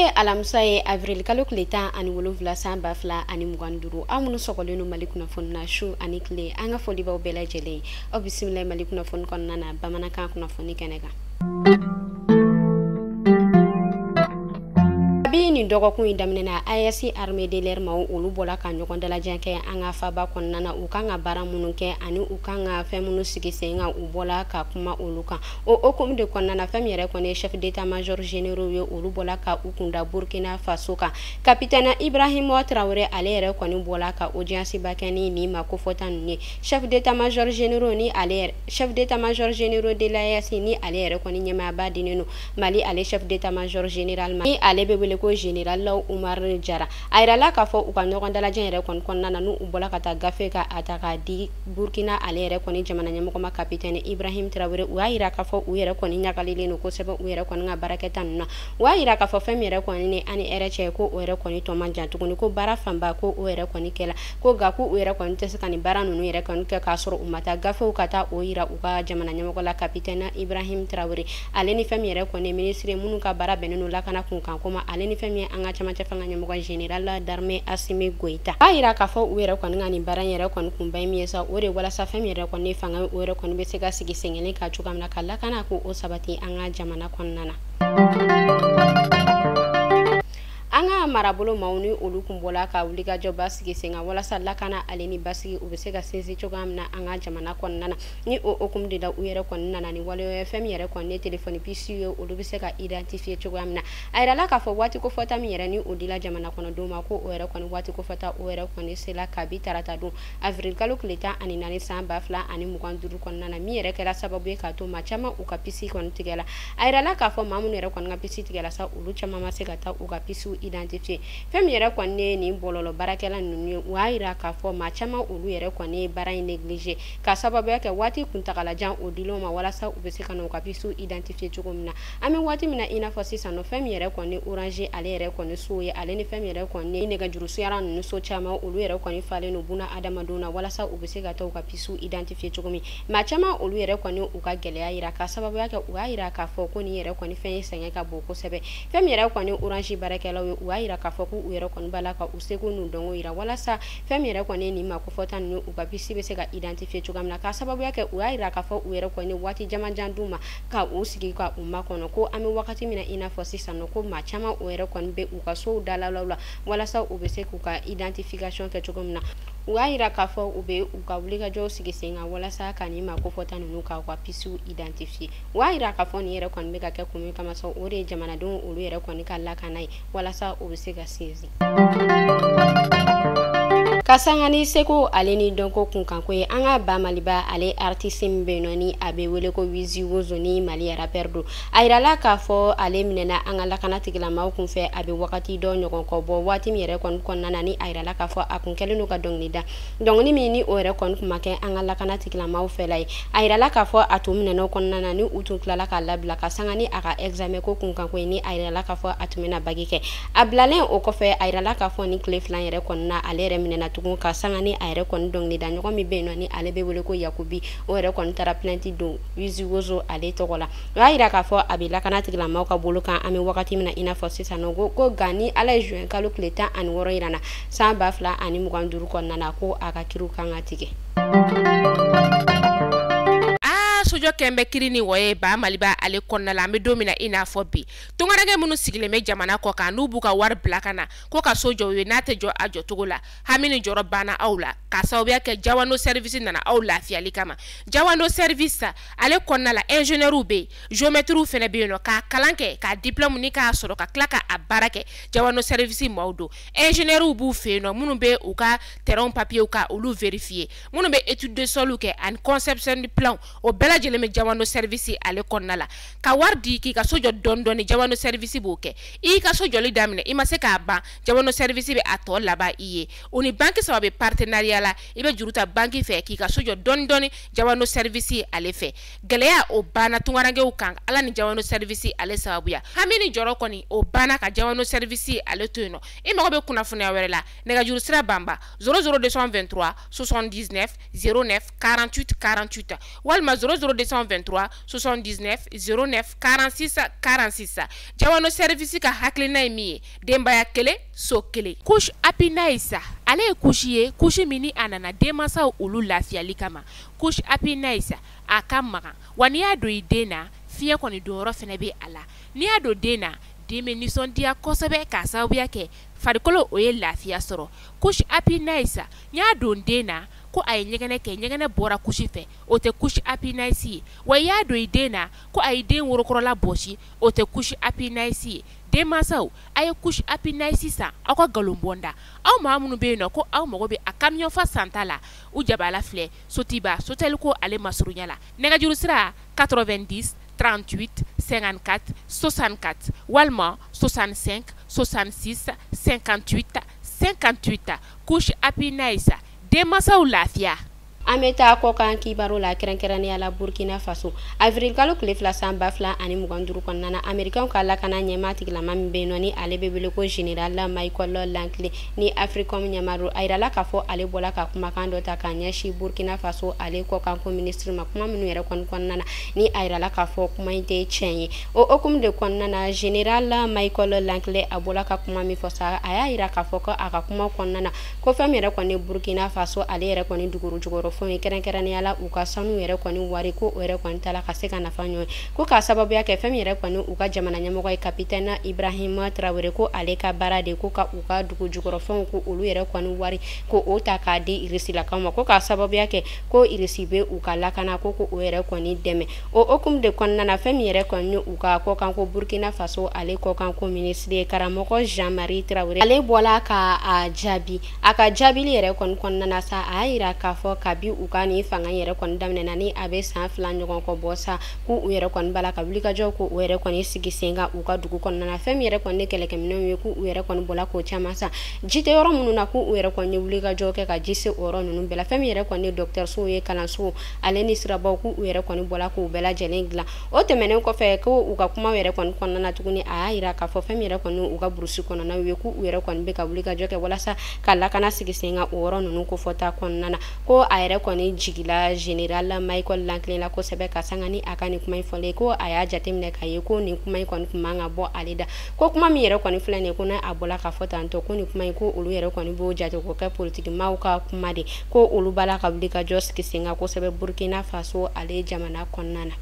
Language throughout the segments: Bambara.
Bi ye alamisa ye, avril kalo tile 17, san 2025. Aw minnu sɔgɔlen don Mali kunnafoni na su ani tile, an ka foli b'aw bɛɛ lajɛlen. Aw bisimila Mali kunnafoni kɔnɔna na, bamanankan kunnafoni kɛnɛ kan. Bi nin dɔgɔkun in daminɛ na, AES armée de l'air maaw, olu bɔla ka ɲɔgɔn dalajɛ kɛ an ka faba kɔnɔna na. U kan ka baara minnu kɛ ani u kan ka fɛn minnu sigi sen kan, u bɔla ka kuma olu kan. O hokumu de kɔnɔna na, fɛn min yɛrɛ kɔni ye chef d'état-major généraux ye, olu bɔla ka u kunda Burkina Faso kan. Capitaine Ibrahim Traoré, ale yɛrɛ kɔni bɔla ka audience ba kɛ ni nin ma kofɔta ninnu ye. Chef d'état-major généraux ni ale yɛrɛ, chef d'état-major généraux de l'AES ni ale yɛrɛ kɔni ɲɛmaaba dinnen don Mali ale chef d'état-major général ma, ni ale bɛ wele ko général Umar Jara. A yirala k'a fɔ u ka ɲɔgɔn dalajɛ yɛrɛ kɔni kɔnɔna na, n'u bɔla ka taa gafe ka a ta k'a di Burkina ale yɛrɛ kɔni jamana ɲɛmɔgɔ ma, capitaine Ibrahim Traoré. U y'a yira k'a fɔ u yɛrɛ kɔni ɲagalilen don kosɛbɛ u yɛrɛ kɔni ka baarakɛta ninnu na. U y'a yira k'a fɔ fɛn min yɛrɛ kɔni ni ani hɛrɛ cɛ, ko o yɛrɛ kɔni tɔ man jan tuguni, ko baara fanba ko o yɛrɛ kɔni kɛla, ko nka ko u yɛrɛ kɔni tɛ se ka nin baara ninnu yɛrɛ kɔni kɛ k'a sɔrɔ u ma taa gafew ka taa o yira u ka jamana ɲɛmɔgɔ la, capitaine Ibrahim Traoré. Ale ni fɛn min yɛrɛ kɔni ministre minnu ka baara bɛnnen don lakana kunkanko ma, ale ni fɛn min ye an ka camancɛ fanga ɲɛmɔgɔ, général d'armée Assimi Goïta. A yira k'a fɔ u yɛrɛ kɔni ka nin baara in yɛrɛ kɔni kunba ye min ye sa, o de walasa fɛn min yɛrɛ kɔni fanga, o yɛrɛ kɔni bɛ se ka sigi sen kelen kan cogoya min na, ka lakana ko o sabati an ka jamana kɔnɔna na. An ka marabolo maaw ni olu kun bɔla ka wulikajɔba sigi sen kan walasa lakana ale ni basigi, u bɛ se ka sinsin cogoya min na an ka jamana kɔnɔna na. Ni o hokumu de la, u yɛrɛ kɔni nana ni waleya ye, fɛn min yɛrɛ kɔni ye téléphone puce ye, olu bɛ se ka identifier cogoya min na. A yirala k'a fɔ waati kofɔta min yɛrɛ ni o dila jamana kɔnɔdenw ma, ko o yɛrɛ kɔni waati kofɔta o yɛrɛ kɔni sela kabi tarata don, avril kalo tile 14, san 2025 kɔnɔna na, min yɛrɛ kɛra sababu ye k'a to maa caman u ka puce kɔni tigɛla. A yirala k'a fɔ maa minnu yɛrɛ kɔni ka puce tigɛla sa, olu caman ma se ka taa u ka puce identifier. Fɛn min yɛrɛ kɔni ye nin bɔlɔlɔ baarakɛla ninnu ye, u y'a yira k'a fɔ maa caman olu yɛrɛ kɔni ye baara in négliger ka sababuya kɛ waati kuntagalajan o dilenw ma walasa u bɛ se ka na u ka puce identifier cogo min na. An bɛ waati min na i n'a fɔ sisan nɔ, fɛn min yɛrɛ kɔni Orange ale yɛrɛ kɔni so ye, ale ni fɛn min yɛrɛ kɔni nɛgɛjuru sira ninnu so caman, olu yɛrɛ kɔni falen don buna adamadenw na walasa u bɛ se ka taa u ka puce identifier cogo min. Maa caman olu yɛrɛ kɔni u ka gɛlɛya yira ka sababuya kɛ u y'a yira k'a fɔ ko nin yɛrɛ kɔni fɛn ye sɛgɛn ka bon kosɛbɛ. Fɛn min yɛrɛ kɔni Orange baarakɛlaw ye, u y'a yira k'a fɔ k'u yɛrɛ kɔni b'a la ka u seko n'u dɔnko yira walasa fɛn min yɛrɛ kɔni nin maa kofɔta ninnu, u ka puce bɛ se ka identifier cogoya min na, k'a sababuya kɛ u y'a yira k'a fɔ u yɛrɛ kɔni waati jamanjan d'u ma ka u sigi ka u makɔnɔ, ko an bɛ wagati min na i n'a fɔ sisan nɔ, ko maa caman o yɛrɛ kɔni bɛ u ka sow dalalaw la walasa u bɛ se k'u ka identification kɛ cogo min na. U y'a yira k'a fɔ u bɛ u ka wulikajɔw sigi sen kan walasa ka nin maa kofɔta ninnu k'u ka puce identifier. U y'a yira k'a fɔ nin yɛrɛ kɔni bɛ ka kɛ kun min kama sa, o de ye jamanadenw olu yɛrɛ kɔni ka lakana ye walasa u bɛ se ka sinsin. Ka sanga ni seko ale ni dɔnko kunkanko ye, an ka ba Maliba ale artiste min bɛ yen nɔ, ni a bɛ wele ko Wizi Wozo, ni Mali rappeur don, a yirala k'a fɔ ale minɛna an ka lakana tigilamaw kunfɛ a bɛ wagati dɔ ɲɔgɔn kɔ bɔ. Waati min yɛrɛ kɔni kɔnɔna na, ni a yirala k'a fɔ a kun kɛlen don ka dɔnkili da, dɔnkili min ni o yɛrɛ kɔni kun ma kɛ an ka lakana tigilamaw fɛla ye. A yirala k'a fɔ a tun minɛna o kɔnɔna na, ni u tun tilala k'a labila ka sanga ni a ka examen ko kunkanko ye, ni a yirala k'a fɔ a tun bɛna bac kɛ. A bilalen o kɔfɛ, a yirala k'a fɔ ni tile 2 yɛrɛ kɔnɔna, ale yɛrɛ minɛna tugun ka sanga ni a yɛrɛ kɔni dɔnkili da ɲɔgɔn min bɛ yen nɔ, ni ale bɛ wele ko Yakubi, o yɛrɛ kɔni taara plainte don Wizi Wozo ale tɔgɔ la. O y'a yira k'a fɔ a bɛ lakana tigilamaw ka bolo kan an bɛ wagati min na i n'a fɔ sisan nɔ, ko nka ni Ala ye juin kalo tile 16 yira na, san 2025 kɔnɔna na, ko a ka kiriw kan ka tigɛ. Sojɔ kɛn bɛ kiri ni wɔye ba Maliba ale kɔnɔna la. An bɛ don min na i n'a fɔ bi, tungaranke minnu sigilen bɛ jamana kɔ kan, n'u b'u ka wari bila ka na ko ka so jɔ u ye, n'a tɛ jɔ a jɔcogo la, hami ni jɔrɔ banna aw la k'a sababuya kɛ Jawando service nana aw lafiyali kama. Jawando service ale kɔnɔna la, ingénieur bɛ yen, géomètre fɛnɛ bɛ yen nɔ, k'a kalan kɛ, k'a diplôme ni k'a sɔrɔ ka tila k'a baara kɛ. Jawando service maaw don, ingénieur b'u fɛ yen nɔ minnu bɛ u ka terrain papier ka olu vérifier, minnu bɛ étude de sol kɛ ani conception de plan, o bɛɛ lajɛlen bɛ Jawando service ale kɔnɔna la. Ka wari di k'i ka so jɔ dɔɔni dɔɔni, Jawando service b'o kɛ. I y'i ka so jɔli daminɛ, i ma se k'a ban, Jawando service bɛ a tɔ laban i ye. O ni banque saba bɛ partenariat la, i bɛ juru ta banque fɛ k'i ka so jɔ dɔɔni dɔɔni Jawando service ale fɛ. Gɛlɛya o banna tungarankew kan Ala ni Jawando service ale sababuya. Hami ni jɔrɔ kɔni o banna ka Jawando service ale to yen nɔ. I mago bɛ kunnafoniya wɛrɛ la, nɛgɛjuru sira banba 00 223 79 09 48 48 walima 00. 223 79 09 46 46. Jawano service ka hakilina ye min ye, denbaya kelen so kelen. Couche Happy Nice, ale ye couche ye, couche min ni a nana denmansaw olu lafiyali kama. Couche Happy Nice a ka magan, wa n'i y'a don i den na, fiɲɛ kɔni donyɔrɔ fɛnɛ bɛ a la. N'i y'a don den na, den bɛ nisɔndiya kosɛbɛ k'a sababuya kɛ farikolo o ye lafiya sɔrɔ. Couche Happy Nice, n y'a don den na ko a ye ɲɛgɛnɛ kɛ, ɲɛgɛnɛ bɔra couche fɛ, o tɛ couche Happy Nice ye. Wa i y'a don i den na ko a ye den worokɔrɔla bɔsi, o tɛ couche Happy Nice ye. Denmansaw, a ye couche Happy Nice san aw ka nkalon bɔnda. Aw maa minnu bɛ yen nɔ ko aw mago bɛ a camion fa santa la, u jabala filɛ Sotiba Sotelko ale masurunya la. Nɛgɛjuru sira 90 38 54 64 walima 65 66 58 58. Couche Happy Nice, denmansaw lafiya. An bɛ taa kɔkan kibaru la, kɛrɛnkɛrɛnnenya la Burkina Faso. Avril kalo tile 2 san 2025 kɔnɔna na, Américain ka lakana ɲɛmaa tigilama min bɛ yen nɔ ni ale bɛ wele ko général Michael Langley ni Africom ɲɛmaa don, a yirala k'a fɔ ale bɔla ka kumakan dɔ ta k'a ɲɛsin Burkina Faso ale kɔkan ko ministre ma, kuma minnu yɛrɛ kɔni kɔnɔna na ni a yirala k'a fɔ kuma in tɛ tiɲɛ ye. O hokumu de kɔnɔna na, général Michael Langley a bɔla ka kuma min fɔ sa, a y'a yira k'a fɔ ko a ka kuma kɔnɔna na ko fɛn min yɛrɛ kɔni Burkina Faso ale yɛrɛ kɔni dugukolo jukɔrɔ fɛnw ye, kɛrɛnkɛrɛnnenya la u ka sanu yɛrɛ kɔni wari ko o yɛrɛ kɔni tala ka se ka nafa ɲɔ, ko k'a sababuya kɛ fɛn min yɛrɛ kɔni u ka jamana ɲɛmɔgɔ ye capitaine Ibrahima Traoré, ko ale ka baara de ko ka u ka dugu jukɔrɔfɛnw ko olu yɛrɛ kɔni wari ko o ta k'a di Irisilakaw ma, ko k'a sababuya kɛ ko Irisi bɛ u ka lakana ko o yɛrɛ kɔni dɛmɛ. O hokumu de kɔnɔna na, fɛn min yɛrɛ kɔni u ka kɔkan ko Burkina Faso ale kɔkan ko ministre ye karamɔgɔ Jean-Marie Traoré, ale bɔla ka a jaabi. A ka jaabili yɛrɛ kɔni kɔnɔna na sa, a y'a yira k'a fɔ kabi u ka nin fanga yɛrɛ kɔni daminɛna ni a bɛ san 2 ɲɔgɔn kɔ bɔ sa, k'u u yɛrɛ kɔni b'a la ka wulikajɔ ko u yɛrɛ kɔni sigi sen kan u ka dugu kɔnɔna na. Fɛn min yɛrɛ kɔni kɛlɛkɛminɛnw ye, k'u u yɛrɛ kɔni bɔla k'o caman san. Ji tɛ yɔrɔ minnu na, k'u u yɛrɛ kɔni ye wulikajɔ kɛ ka ji se o yɔrɔ ninnu bɛɛ la. Fɛn min yɛrɛ kɔni dɔgɔtɔrɔsow ye, kalansow ale ni sirabaw, k'u u yɛrɛ kɔni bɔla k'u bɛɛ lajɛlen dilan. O tɛmɛnen kɔfɛ, ko u ka kumaw yɛrɛ kɔni kɔnɔna na tuguni, a y'a yira k'a fɔ fɛn min yɛrɛ kɔni u ka burusi kɔnɔnaw ye, k'u u yɛrɛ kɔni bɛ ka wulikajɔ kɛ walasa ka lakana sigi sen kan o yɔrɔ ninnu kofɔta kɔnɔna na. Ko a yɛrɛ kɔni jigila général Michael Langley la kosɛbɛ ka sanga ni a ka nin kuma in fɔlen, ko a y'a jateminɛ k'a ye ko nin kuma in kɔni tun man ka bɔ ale da, ko kuma min yɛrɛ kɔni filɛ nin ye, ko n'a bɔla k'a fɔ tantɔ ko nin kuma in ko olu yɛrɛ kɔni b'o jate k'o kɛ politikimaw ka kuma de, ko olu b'a la ka wuli ka jɔ sigi sen kan kosɛbɛ Burkina Faso ale jamana kɔnɔna na.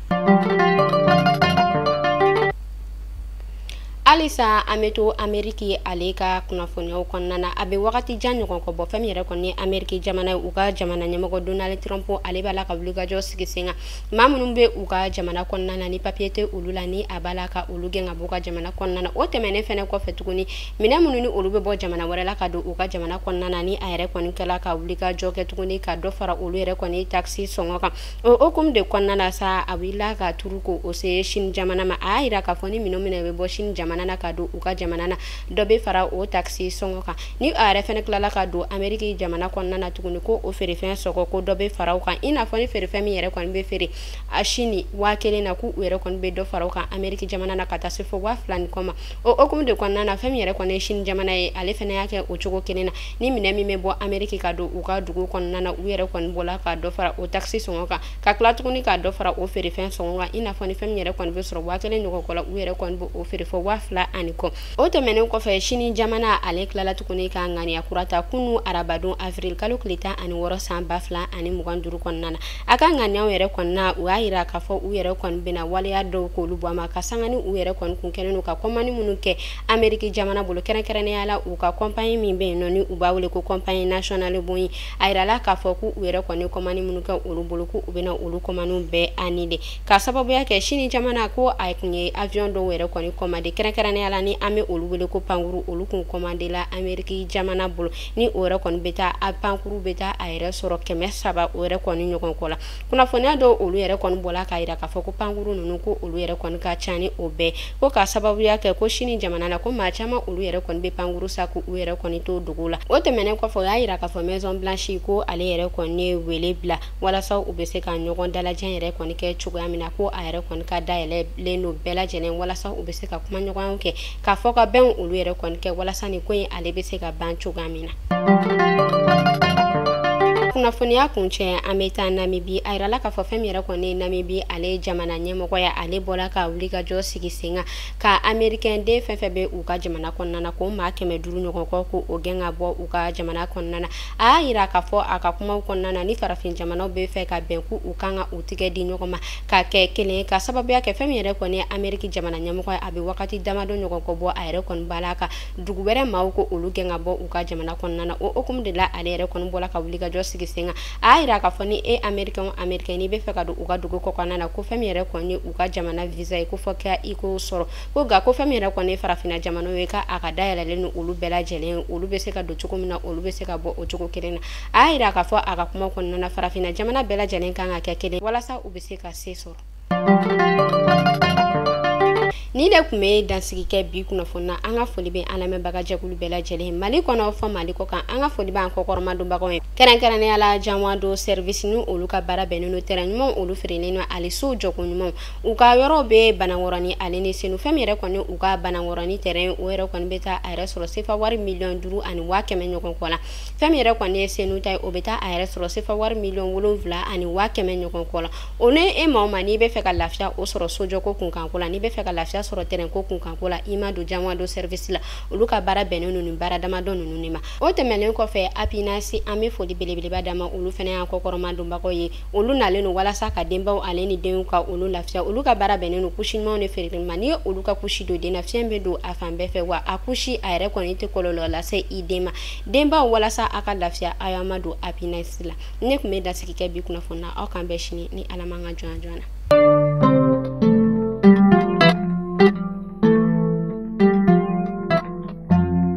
Halisa an bɛ to Ameriki ale ka kunnafoniyaw kɔnɔna na. A bɛ wagati jan ɲɔgɔn kɔ bɔ, fɛn min yɛrɛ kɔni Ameriki jamana ye, u ka jamana ɲɛmɔgɔ Donald Trump ale b'a la ka wulikajɔ sigi sen kan maa minnu bɛ u ka jamana kɔnɔna na ni papiye tɛ olu la, ni a b'a la ka olu gɛn ka bɔ u ka jamana kɔnɔna na. O tɛmɛnen fɛnɛ kɔfɛ tuguni, minɛn minnu ni olu bɛ bɔ jamana wɛrɛ la ka don u ka jamana kɔnɔna na, ni a yɛrɛ kɔni kɛla ka wulikajɔ kɛ tuguni ka dɔ fara olu yɛrɛ kɔni taxi sɔngɔ kan. O hokumu de kɔnɔna na sa, a wulila ka turu ko o se Chine jamana ma. A y'a yira k'a fɔ ni minɛn minnu bɛ bɔ Chine jamana na ka don u ka jamana na, dɔ bɛ fara o taxi sɔngɔ kan. Ni a yɛrɛ fɛnɛ tilala ka don Ameriki jamana kɔnɔna na tuguni, ko o feerefɛn sɔngɔ ko dɔ bɛ fara o kan, i n'a fɔ ni feerefɛn min yɛrɛ kɔni bɛ feere a Chine 1000 na, k'u yɛrɛ kɔni bɛ dɔ fara o kan Ameriki jamana na ka taa se fo 2000 ni kɔ ma. O hokumu de kɔnɔna na, fɛn min yɛrɛ kɔni ye Chine jamana ye, ale fɛnɛ y'a kɛ o cogo kelen na, ni minɛn min bɛ bɔ Ameriki ka don u ka dugu kɔnɔna na, u yɛrɛ kɔni bɔla ka dɔ fara o taxi sɔngɔ kan, ka tila tuguni ka dɔ fara o feerefɛn sɔngɔ kan, i n'a fɔ ni fɛn min yɛrɛ kɔni bɛ sɔrɔ 1000 ɲɔgɔn kɔ la, u yɛrɛ kɔni bɛ o feere fo 2000 ani kɔ. O tɛmɛnen kɔfɛ, Chine jamana ale tilala tuguni ka ŋaniya kura ta kunu arabadon avril kalo tile 16 san 2025 kɔnɔna na. A ka ŋaniyaw yɛrɛ kɔnɔna, u y'a yira k'a fɔ u yɛrɛ kɔni bɛna waleya dɔw k'olu bɔ a ma, ka sanga ni u yɛrɛ kɔni kun kɛlen don ka kɔmani minnu kɛ Ameriki jamana bolo, kɛrɛnkɛrɛnnenya la u ka compagnie min bɛ yen nɔ ni u b'a wele ko compagnie nationale Boeing. A yirala k'a fɔ k'u yɛrɛ kɔni kɔmani minnu kɛ olu bolo, k'u bɛna olu kɔmaniw bɛɛ annuler, ka sababuya kɛ Chine jamana ko a kun ye avion dɔw yɛrɛ kɔni commandé, kɛrɛnkɛrɛnnenya la ni an bɛ olu wele ko pankuru, olu kun commandé la Ameriki jamana bolo, ni o yɛrɛ kɔni bɛ taa a pankuru bɛ taa a yɛrɛ sɔrɔ 300 o yɛrɛ kɔni ɲɔgɔn kɔ la. Kunnafoniya dɔw olu yɛrɛ kɔni bɔla k'a yira k'a fɔ ko pankuru ninnu ko olu yɛrɛ kɔni ka ca ni o bɛɛ, ko k'a sababuya kɛ ko Chine jamana la ko maa caman olu yɛrɛ kɔni bɛ pankuru sa k'u yɛrɛ kɔni to dugu la. O tɛmɛnen kɔfɛ, o y'a yira k'a fɔ Maison Blanche ko ale yɛrɛ kɔni ye wele bila walasa u bɛ se ka ɲɔgɔn dalajɛ yɛrɛ kɔni kɛ cogoya min na, ko a yɛrɛ kɔni ka dayɛlɛlen don bɛɛ lajɛlen walasa u bɛ se ka kuma ɲɔgɔnyaw kɛ k'a fɔ ka bɛn olu yɛrɛ kɔni kɛ walasa nin ko in ale bɛ se ka ban cogoya min na. Kunnafoniya kuncɛ, an bɛ taa Namibi. A yirala k'a fɔ fɛn min yɛrɛ kɔni ye Namibi ale jamana ɲɛmɔgɔ ye, ale bɔra ka wulikajɔ sigi sen kan ka américain den fɛn fɛn bɛ u ka jamana kɔnɔna na, k'o maa 500 ɲɔgɔn kɔ, k'o gɛn ka bɔ u ka jamana kɔnɔna na. A y'a yira k'a fɔ a ka kumaw kɔnɔna na, ni farafin jamanaw bɛ fɛ ka bɛn, k'u kan ka u tigɛ di ɲɔgɔn ma ka kɛ kelen, ka sababuya kɛ fɛn min yɛrɛ kɔni ye Amérique jamana ɲɛmɔgɔ ye, a bɛ wagati damadɔ ɲɔgɔn kɔ bɔ, a yɛrɛ kɔni b'a la ka dugu wɛrɛ maaw ko olu gɛn ka bɔ u ka jamana kɔnɔna na. O hukumu de la, ale yɛrɛ kɔni bɔra ka wulikajɔ sigi sen kan. A y'a yira k'a fɔ ni e américain o américain, n'i bɛ fɛ ka don u ka dugu kɔkɔnɔna na, ko fɛn min yɛrɛ kɔni ye u ka jamana visa ye, ko fɔ ka i k'o sɔrɔ. Ko nka ko fɛn min yɛrɛ kɔni ye farafinna jamanaw ye, k'a ka dayɛlɛlen don olu bɛɛ lajɛlen, olu bɛ se ka don cogo min na, olu bɛ se ka bɔ o cogo kelen na. A y'a yira k'a fɔ a ka kuma kɔnɔna na, farafinna jamana bɛɛ lajɛlen kan ka kɛ kelen walasa u bɛ se ka se sɔrɔ. Ni de tun bɛ dansigi kɛ bi kunnafoni na. An ka foli bɛ an lamɛnbaga jɛkulu bɛɛ lajɛlen, Mali kɔnɔ fɔ Mali kɔ kan. An ka foli b'an kɔkɔrɔmadonbagaw ye, kɛrɛnkɛrɛnnenya la Janwado Service, ni olu ka baara bɛnnen don terrain ɲumanw olu feerelen don ale sow jɔko ɲumanw. U ka yɔrɔ bɛ Banankɔrɔni ale ni Senu. Fɛn min yɛrɛ kɔni u ka Banankɔrɔni terrain, o yɛrɛ kɔni bɛ taa a yɛrɛ sɔrɔ sefa wari 5,100,000 ɲɔgɔn kɔ la. Fɛn min yɛrɛ kɔni ye Senu ta ye, o bɛ taa a yɛrɛ sɔrɔ sefa wari 7,100,000 ɲɔgɔn kɔ la. O ni e maa o maa, n'i bɛ fɛ ka lafiya o sɔrɔ sojɔko kunkanko la, n'i bɛ fɛ ka lafiya sɔrɔ terrain ko kunkanko la, i ma don Janwado Service la. Olu ka baara bɛnnen don nin baara damadɔ ninnu de ma. O tɛmɛnen kɔfɛ, Apinasi, an bɛ foli belebeleba d'a ma. Olu fana y'an kɔkɔrɔma donbagaw ye. Olu nalen don walasa ka denbaw ale ni denw ka olu lafiya. Olu ka baara bɛnnen don couche ɲumanw de feereli ma. N'i ye olu ka couche don den na, fiɲɛ bɛ don a fan bɛɛ fɛ, wa a couche a yɛrɛ kɔni tɛ kɔlɔlɔ lase i den ma. Denbaw, walasa a ka lafiya, aw y'an ma don Apinasi la. Ne tun bɛ dasigi kɛ bi kunnafoni na. Aw k'an bɛn sini ni Ala m'an ka jɔn joona.